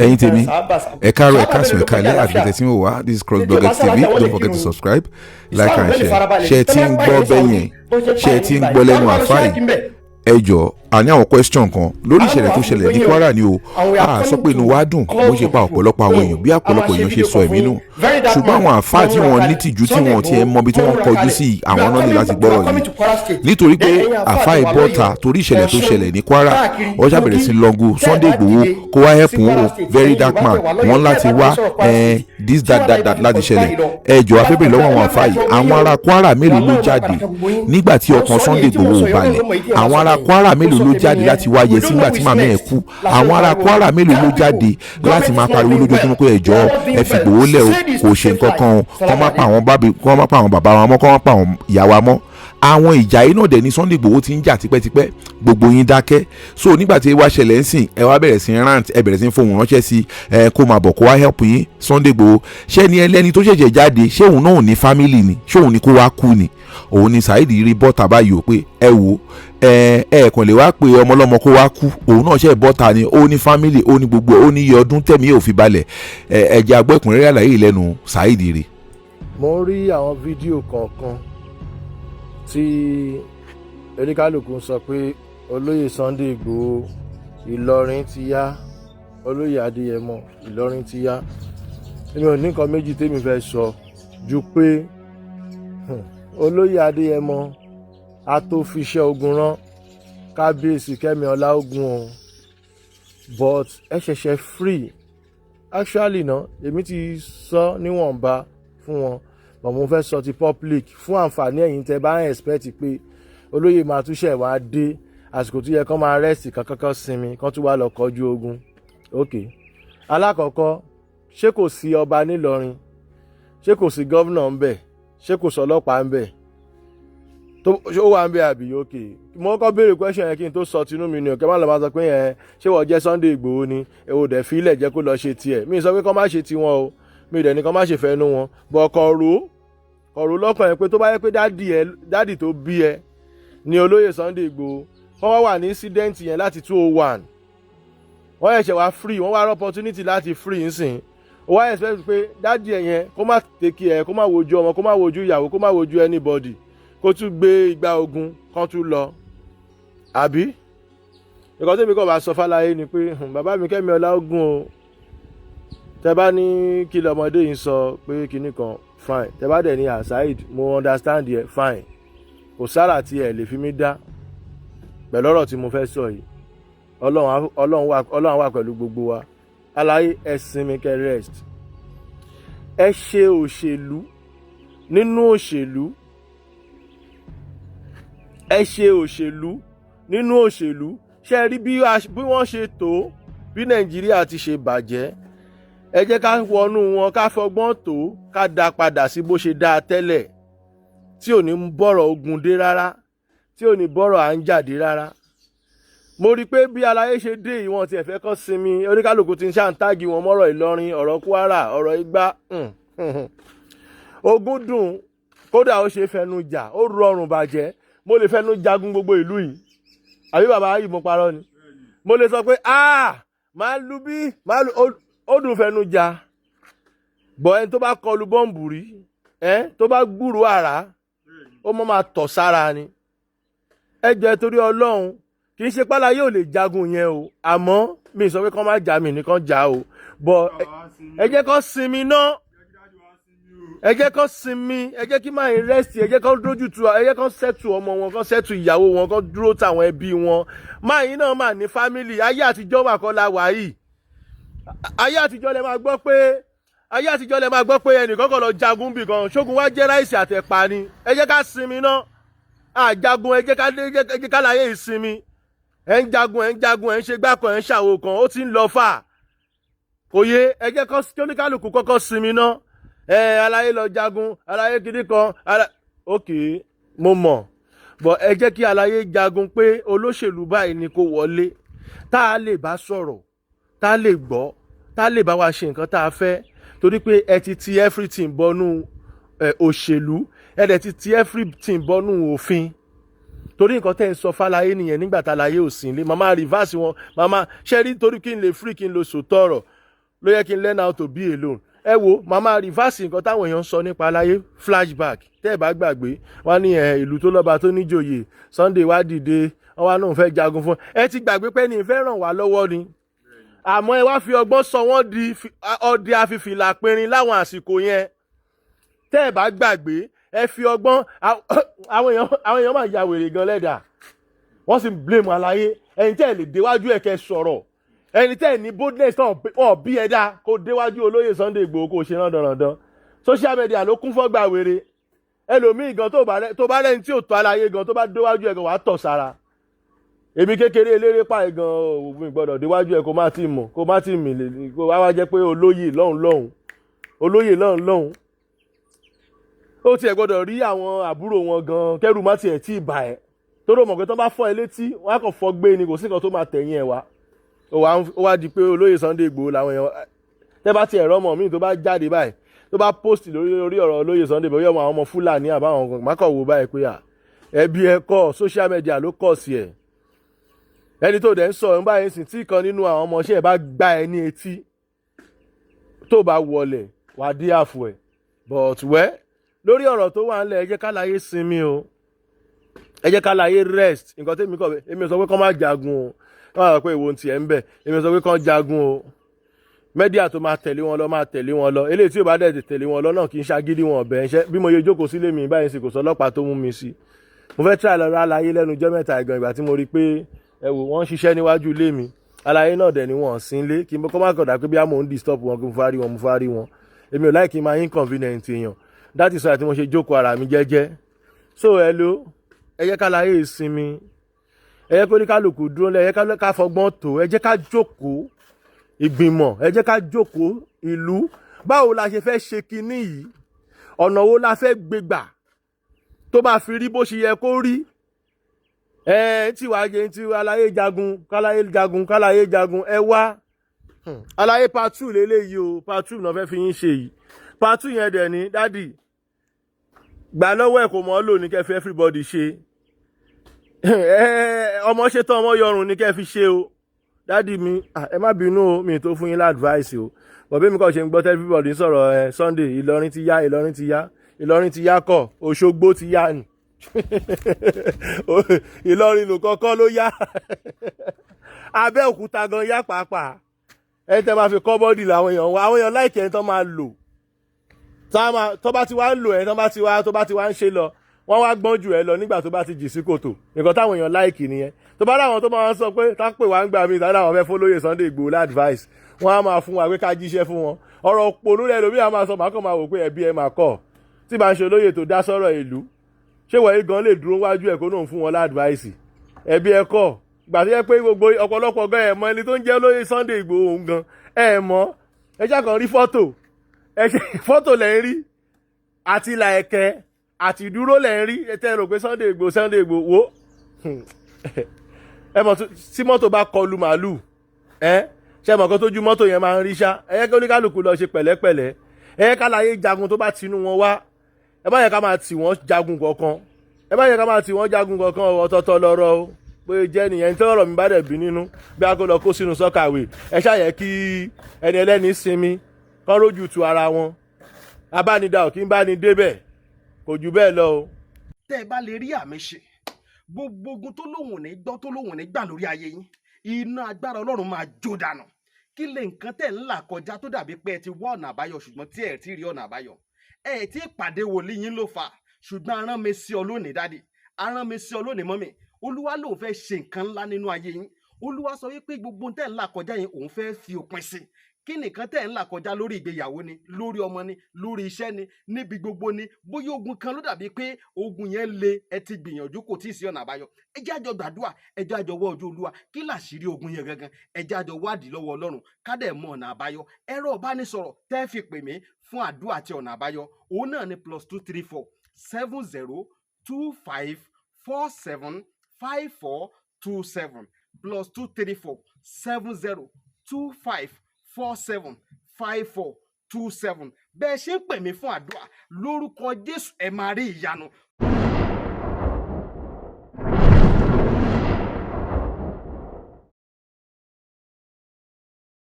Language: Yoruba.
Ẹ̀yin tèmi, ẹ káàárọ̀, ẹ káàsán, ẹ káalẹ́ àgbẹ̀tẹ̀ tí ń wò wá. This is CrossBlogger TV. Don't forget to subscribe, like and share. Ṣé ẹ ti ń gbọ́ bẹ́yẹn? Ṣé ẹ ti ń gbọ́ lẹ́nu àfáà yìí? Ẹ jọ, a ní àwọn question kan lórí ìṣẹ̀lẹ̀ tó ṣẹlẹ̀ ní Kwara ni o. A sọ pé inú wa dùn bó ṣe pa ọ̀pọ̀lọpọ̀ àwọn èèyàn, bí ọ̀pọ̀lọpọ̀ èèyàn ṣe sọ ẹ̀mí nù, ṣùgbọ́n àwọn àfáà tí wọ́n ní tìjú, tí wọ́n tiẹ̀ mọ ibi tí wọ́n kọjú sí, àwọn náà ní láti gbọ́rọ̀ yìí, nítorí pé àfáà ìbọ́ta torí ìṣẹ̀lẹ̀ tó ṣẹlẹ̀ ní Kwara, ó ṣàbẹ̀rẹ̀ sí lọ́gù Sunday Igboho kó wá help wọn o. Very Dark Man, wọ́n láti wá this, that, that, that láti ṣẹlẹ̀. Ẹ jọ̀ọ́, a fẹ́ béèrè lọ́wọ́ àwọn àfáà yìí, àwọn ará Kwara mélòó ló jáde nígbà tí ọkàn Sunday Igboho ò balẹ̀? Àwọn ará Kwara mélòó ló jáde láti wá yẹ sígbà tí màmá ẹ̀ kú? Àwọn ará Kwara mélòó ló jáde láti máa pariwo lójoojúmọ́ pé, "Ẹ jọ̀ọ́, ẹ fi Ìgbòho lẹ̀ o, kò ṣe nǹkan kan o, kọ́ má pa àwọn bàbá wa mọ́, kọ́ má pa àwọn ìyá wa mọ́"? Àwọn ìjà yìí náà dẹ̀ ní Sunday Igboho ti ń jà tipẹ́tipẹ́, gbogbo yín dákẹ́. So nígbà tí wàá ṣẹlẹ̀ ń sìn, ẹ wá bẹ̀rẹ̀ sí rant, ẹ bẹ̀rẹ̀ sí fohùn ránṣẹ́ sí ẹ kó máa bọ̀, kó wá help yín. Sunday Igboho, ṣé ni ẹlẹ́ni tó ṣẹ̀ṣẹ̀ jáde, ṣé òun náà ò ní family ni? Ṣé òun ni kó wá kú ni? Òun ni Saheed rí bọ́ta báyìí o, pé ẹ wò, ẹ ẹ kàn lè wá pé ọmọlọ́mọ kó wá kú. Òun náà ṣe bọ́ta ni, ó ní family, ó ní gbogbo, ó ní iye ọdún tẹ̀mí ò fi balẹ̀. Ẹ ẹ jẹ́ agbọ́ ìkúnrẹ́rẹ́ àlàyé lẹ́nu Saheed rí. Mo ń rí àwọn fídíò kọ̀ọ̀kan tí oníkálukú ń sọ pé olóyè Sunday Igboho, Ìlọrin ti yá, olóyè Adéyẹmọ, Ìlọrin ti yá. Èmi ò ní nǹkan méjì tèmi fẹ́ sọ ju pé olóyè Adéyẹmọ a tó fiṣẹ́ ogun rán kábíyèsí Kẹ́mi Ọláògùn o, but ẹ ṣẹ̀ṣẹ̀ free. Actually ná, èmi ti sọ níwọ̀nba fún wọn, but mo fẹ́ sọ ti public fún àǹfààní ẹ̀yin tẹ́ bá ń expect pé olóyè máa túṣẹ̀ wá dé àsìkò tó yẹ kán máa rest, kankan kan sinmi, kán tún wá lọ kọjú ogun. Ok, alákọ̀ọ́kọ́, ṣé kò sí ọba nílọrin? Ṣé kò sí governor ńbẹ̀? Ṣé kò sọlọ́pàá ńbẹ̀ tó ó wà ńbẹ̀ àbí? Ok, mo kọ́ béèrè question yẹn kí n tó sọ tinú mi ni o. Kẹ́ má lọ máa sọ pé yẹn, ṣé wọ́n jẹ́ Sunday Ìgbòho ni? Èwo dẹ̀ fílẹ̀ jẹ́ kó lọ ṣe tiẹ̀. Mi sọ pé kọ́ má ṣe tiwọn o, mi dẹ̀ ní kọ́ má ṣe fẹ́nu wọn bọ̀. Kọ̀rò lọ́kàn yẹn pé tó bá yẹ pé daddy ẹ, daddy tó bí ẹ ní olóyè Sunday Ìgbòho, wọ́n wá wà ní incident yẹn láti 201, wọ́n ṣẹ̀ṣẹ̀ wá free, wọ́n wá rí opportunity láti free nsìn, ó wá expect pé daddy ẹ yẹn kó má take care, kó má wojú ọmọ, kó má wojú ìyàwó, kó má wojú anybody, kó tún gbé igba ogun kán tún lọ, àbí? Nǹkan tẹ́mi kàn bá sọ fáláyé ni pé, bàbá mi Kẹ́mi Ọláògùn o, tẹ bá ní kí lọmọdé yìí sọ pé kinní kan, fine. Tẹ bá dẹ̀ ní aside, mo understand yẹ, fine. Kò sára tí ẹ lè fi mí dá pẹ̀lú ọ̀rọ̀ tí mo fẹ́ sọ yìí. Ọlọ́run wà pẹ̀lú gbogbo wa. Aláyé, ẹ sinmi, kẹ́ rest. Ẹ ṣe òṣèlú nínú òṣèlú, ẹ ṣe òṣèlú nínú òṣèlú. Ṣe rí bí wọ́n ṣe tó, bí Nàìjíríà ti ṣe bàjẹ́, ẹ jẹ́ ká wọnú wọn, ká fọgbọ́n tó, ká dá padà sí bó ṣe dáa tẹ́lẹ̀, tí ò ní bọ̀rọ̀ ogun dé rárá, tí ò ní bọ̀rọ̀ à ń jáde rárá. Mo rí i pé bí aláyé ṣe dé yìí, wọn tiẹ̀ fẹ́ kọ́ sinmi. Oníkálukú ti ń ṣà ń tag wọn mọ́rọ̀ Ìlọrin, ọ̀rọ̀ Kwara, ọ̀rọ̀ igbá. Ogun dùn, kódà ó ṣe fẹnu jà, ó rọrùn bàjẹ́. Mo lè fẹnu jagun gbogbo ìlú yìí, àbí bàbá yìí, mo parọ́ ni? Mo lè sọ pé, ah, máa lu bí máa lu, ó dùn fẹnu jà bọ̀. Ẹni tó bá kọlu bọ́ǹbù rí ẹ, tó bá gbúròó àrá, ó mọ́ máa tọ̀ sára ni. Ẹ jẹ́ torí Ọlọ́run, kì í ṣe pálá yóò lè jagun yẹn o, àmọ́ mi sọ pé kán má jà mí ní kán jà o, bọ̀ ẹ jẹ́ kán sinmi ná, ẹ jẹ́ kán sinmi, ẹ jẹ́ kí máa rest, ẹ jẹ́ kán dójú tu, ẹ jẹ́ kán settle ọmọ wọn, kán settle ìyàwó wọn, kán dúró táwọn ẹbí wọn. Máa yín náà máa ní family. Ayé àtijọ́ wà kọ́ la wà yìí. Ayé àtijọ́ lẹ máa gbọ́ pé, ayé àtijọ́ lẹ máa gbọ́ pé ẹnìkan kàn lọ jagun bì kan, ṣógun wá jẹ́ rice àtẹ̀pà ni. Ẹ jẹ́ ká sinmi ná, àjagun, ẹ jẹ́ ká láyé ìsinmi. Ẹ ń jagun, ẹ ń jagun, ẹ ń ṣe gbá kan, ẹ ń ṣàwo kan, ó ti ń lọ fà kò yé. Ẹ jẹ́ kí oníkálukú kọ́kọ́ sinmi ná. Ẹ aláyé lọ jagun, aláyé kiri kan alá, ok, mo mọ̀ bọ̀. Ẹ jẹ́ kí aláyé jagun pé olóṣèlú báyìí ni kó wọlé, tá a lè bá sọ̀rọ̀, tá a lè gbọ́, tá a lè bá wa ṣe nǹkan tá a fẹ́, torí pé ẹ ti ti everything bọnú òṣèlú, ẹ dẹ̀ ti ti everything bọnú òfin. Torí nǹkan tẹ́ ń sọ fáláyé nìyẹn nígbà tá láyé ò sí nílé. Màmá reverse wọn, màmá ṣe rí, torí kí n lè free, kí n lè sòtọ́ ọ̀rọ̀. Ló yẹ kí n learn how to be alone. Ẹ wo, màmá reverse nǹkan táwọn èèyàn ń sọ nípa aláyé flashback. Tẹ́ ẹ bá gbàgbé, wọ́n ní ẹ ìlú tó lọ́ba tó níjòyè, Sunday wá dìde, wọ́n wá náà fẹ́ jagun fún ẹ. Ti gbàgbé pé ní ìfẹ́ ràn wá lọ́wọ́ ni, àmọ́ ẹ wá fi ọgbọ́n sọ wọ́n di ọdẹ afìfìlà pinrin láwọn àsìkò yẹn. Tẹ́ ẹ bá gbàgbé, ẹ fi ọgbọ́n àwọn èèyàn máa ya wèrè gan lẹ́dà. Wọ́n sì ń blame aláyé. Ẹni tẹ́ ẹ lè déwájú ẹ̀ kẹ́ sọ̀rọ̀, ẹni tẹ́ ẹ ní boldness náà, wọ́n bí ẹ dá kó déwájú olóyè Sunday Igboho kó ṣe rándanrandan. Social media ló kún fọ́gbà wèrè. Ẹlòmíì gan tó bá rẹ́ni tí ò tó aláyé gan, tó bá déwájú ẹ̀ gan, wàá tọ̀ sára. Èmi kékeré eléré pa gan òfin gbọ́dọ̀ déwájú ẹ̀, kó má ti mọ̀, kó má ti mì lè kó wá jẹ́ pé olóyè lọ́hùn lọ́hùn, olóyè lọ́hùn lọ́hùn. Ó tiẹ̀ gbọ́dọ̀ rí àwọn àbúrò wọn gan, kẹ́rù má tiẹ̀ tí ì bà ẹ́, torí o mọ̀ pé tó bá fọ́ ẹ létí, wọ́n á kàn fọ́ gbé ni, kò sí nǹkan tó máa tẹ̀yìn ẹ̀ wá. Ó wá di pé olóyè Sunday Igboho làwọn èèyàn. Tẹ́ bá tiẹ̀ rọ́mọ míì tó bá jáde báyìí, tó bá post lórí ọ̀rọ̀ olóyè Sunday Igboho, àwọn ọmọ Fúlàní àbáwọn kan má kàn wò báyìí pé à ẹbí ẹ kọ́, social media ló kọ̀ sí ẹ̀. Ẹni tó dẹ̀ ń sọ ẹ̀ ń báyìí sìn, tí kan nínú àwọn ọmọọṣẹ́ ẹ̀ bá gbá ẹ ní etí, tó bá wọlẹ̀, wà á dé àfọ̀ ẹ̀. But wẹ́ lórí ọ̀rọ̀ tó wà ńlẹ̀, ẹ jẹ́ ká láyé sinmi o, ẹ jẹ́ ká láyé rest. Nǹkan tẹ́mi kọ̀, èmi sọ pé kọ́ má jagun o. Kọ́ máa sọ pé èwo ti ẹ̀ ń bẹ̀. Èmi sọ pé kọ́ jagun o. Media tó máa tẹ̀lé wọn lọ, máa tẹ̀lé wọn lọ. Eléyìí tí ò bá dẹ̀ tẹ̀lé wọn lọ náà, kì í ṣagídí wọn ọ̀bẹ̀ ṣẹ́. Bí mo yẹ jókòó sílé mi báyìí sì, kò sọ ọlọ́pàá tó mú mi sí. Mo fẹ́ try lọ rá aláyé lẹ́nu ọjọ́ mẹ́ta ìgàn. Ìgbà tí mo rí i pé ẹ wò, wọ́n ń ṣiṣẹ́ níwájú ilé mi, aláyé náà dẹ̀ ni wọ́n sí ilé, kí n kọ́ má kọ̀dà pé bí a mò ń disturb wọn, kí mo fárí wọn, mo fárí wọn. Èmi ò láì kí n máa inconvenient èèyàn. That is why tí mo ṣe jókòó ara mi jẹ́jẹ́. So hello, ẹ jẹ́ ká láyé ìsinmi, ẹ jẹ́ kó ní kálukú dúró lẹ́, ẹ jẹ́ ká fọgbọ́n tó, ẹ jẹ́ ká jókòó ìgbìmọ̀, ẹ jẹ́ ká jókòó ìlú. Báwo la ṣe fẹ́ ṣe kinní yìí? Ọ̀nà wo la fẹ́ gbé gbà tó bá fi rí bó ṣe yẹ kó rí? Ẹ tí wàá jẹ tí aláyé jagun, káláyé jagun, káláyé jagun. Ẹ wá aláyé, part two lélẹ́yìí o. Part two náà fẹ́ fi yín ṣe yìí. Part two yẹn dẹ̀ ní daddy gbà lọ́wọ́ ẹ̀, kò mọ́ lò ní kẹ́ fi everybody ṣe. Ọmọ ṣe tán, ọmọ yọrùn ní kẹ́ fi ṣe o. Daddy mi, ẹ má bínú o, mi tó fún yín l'advice o. Bọ̀bí mi kàn ṣe ń gbọ́ tẹ́ everybody ń sọ̀rọ̀ ẹ Sunday, Ìlọrin ti yá, Ìlọrin ti yá, Ìlọrin ti yá kọ̀, Òṣogbo ti yá ni. Ìlọrin ló kọ́kọ́ ló yá, Abẹ́òkúta gan yá pàápàá. Ẹ tẹ́ máa fi kọ́ body làwọn èèyàn wá. Àwọn èèyàn láìkẹ́ tó máa lò, tó bá ti wá ń lò ẹ, tó bá ti wá ń ṣe lọ, wọ́n wá gbọ́n jù ẹ lọ nígbà tó bá ti jì sí kòtò. Nǹkan táwọn èèyàn like nìyẹn. Tó bá láwọn tó máa ń sọ pé tá pè wá ń gbà mí tàbí àwọn fẹ́ fọlóyè Sunday Igboho l'advice, wọ́n á máa fún wa pé ká jíṣẹ́ fún wọn. Ọ̀rọ̀ òpònú rẹ̀ lómi á máa sọ, màá kàn máa wò pé ẹbí ẹ máa kọ̀ tí bá ń ṣe olóyè tó dá sọ́rọ̀ ìlú. Ṣé wọ̀nyí gan lè dúró wájú ẹ̀ kó náà fún wọn l'advice? Ẹbí ẹ kọ̀. Ìgbà tó yẹ pé gbogbo ọ̀pọ̀lọpọ̀ gan ẹ̀ mọ ẹni tó ń jẹ́ olóyè Sunday Igboho òun gan ẹ̀ mọ̀. Ẹ ṣáà kàn rí fọ́tò, ẹ ṣe fọ́tò lẹ́ ń rí àti ìlà ẹ̀kẹ́ àti ìdúró lẹ́ ń rí. Ẹ tẹ́ rò pé Sunday Igboho, Sunday Igboho wo. Ẹ mọ̀ tí mọ́tò bá kọlu màálù, ẹ ṣe mọ̀ kó tójú mọ́tò yẹn máa ń rí ṣá. Ẹ yẹ kí oníkálukú lọ ṣe pẹ̀lẹ́pẹ̀lẹ́. Ẹ yẹ ká láyé jagun tó bá tinú wọn wá. Ẹ má yẹ ká máa tì wọ́n jagun kankan, ẹ má yẹ ká máa tì wọ́n jagun kankan. Ọ̀tọ̀ọ̀tọ̀ lọ́rọ̀ o. Pé jẹ́ nìyẹn tí ọ̀rọ̀ mi bá dẹ̀ bí nínú, bí a kò lọ kó sínú soakaway. Ẹ ṣàyẹ kí ẹni ẹlẹ́ni sinmi, kán rójú tu ara wọn. Abánidá ò kí ń bá ní débẹ̀, kò jù bẹ́ẹ̀ lọ o. Tẹ́ ẹ bá lè rí àmì ṣe, gbogbo ogun tó lóhùn ní gbọ́, tó lóhùn ní gbà lórí ayé yín, iná agbára Ọlọ́run máa jó dànù. Kí lè nǹkan tẹ̀ ń là kọjá tó dàbí pé ẹ ti wá ọ̀nà àbáyọ, ṣùgbọ́n tí ẹ ti rí ọ̀nà àbáyọ? Ẹ ti pàdé wòlíì yín ló fà. Ṣùgbọ́n arán mi sí ọ lónìí, daddy, arán mi sí ọ lónìí, mummy. Olúwa lòun fẹ́ ṣe nǹkan ńlá nínú ayé yín. Olúwa sọ wípé gbogbo tẹ̀ ń là kọjá yẹn, òun fẹ́ fi òpin sí. Kí nìkan tẹ̀ ń là kọjá? Lórí ìgbéyàwó ni, lórí ọmọ ni, lórí iṣẹ́ ni, níbi gbogbo ni. Bóyá ogun kan ló dàbí pé ogun yẹn le, ẹ ti gbìyànjú, kò tí ì sí ọ̀nà àbáyọ. Ẹ jẹ́ àjọ gbàdúrà, ẹ jẹ́ àjọ wọ ojú Olúwa. Kí làṣírí ogun yẹn gangan? Ẹ jẹ́ àjọ wádìí lọ́wọ́ Ọlọ́run, ká dẹ̀ mọ ọ̀nà àbáyọ. Ẹ̀rọ ìbánisọ̀rọ̀ tẹ́ fi pè mí fún àdúrà àti ọ̀nà àbáyọ, òun náà ni +234 70 25 47 54 27, +234 70 25 47 54 27. Bẹ́ẹ̀ ṣe ń pè mí fún àdúrà, lórúkọ Jésù, ẹ máa rí ìyanu.